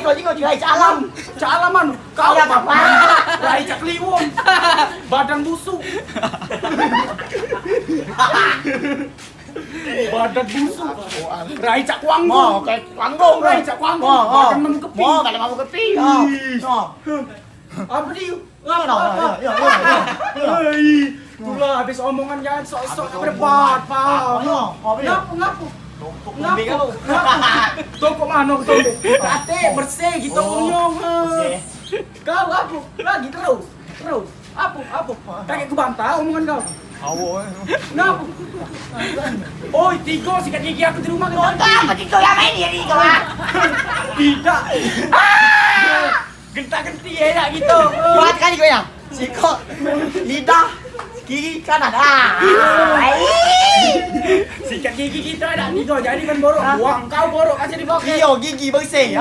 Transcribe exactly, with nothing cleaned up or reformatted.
Iko jingok rai cak alam. Cak alam anu. Kau apa? Rai cak kliwon. Badan busuk. Badan busuk. Rai cak kuanggong. Mo, kayak kuanggong. Rai cak kuanggong. Mo, mo. Badan memu keping. Mo, kayak memu keping. Ih. Mo. Apa dia? Ngapa? Yo, yo, yo, yo, yo. Hei, itulah habis omongan jangan sok-sok berdebat, Pak. Apa, apa, apa? Ngapa, ngapa? Tokok mano tokok? Kate bersih gitu, oh, nyong. Bersih. Kau apa? Lagi terus, terus. Apa, apa? Kayak kubantah omongan kau. Awo. Ngapa? Oi, tiga sikat gigi aku di rumah. Kau apa tiga yang main ya, tiga? Tidak. Gentak-gentik enak gitu. Buat kali kau ya. Sikok, lidah, kiri, kanan. Ah. Ai. Sikat gigi kita enak tiga, jadi kan borok. Buang kau borok aja dipakai. Iyo, gigi bersih.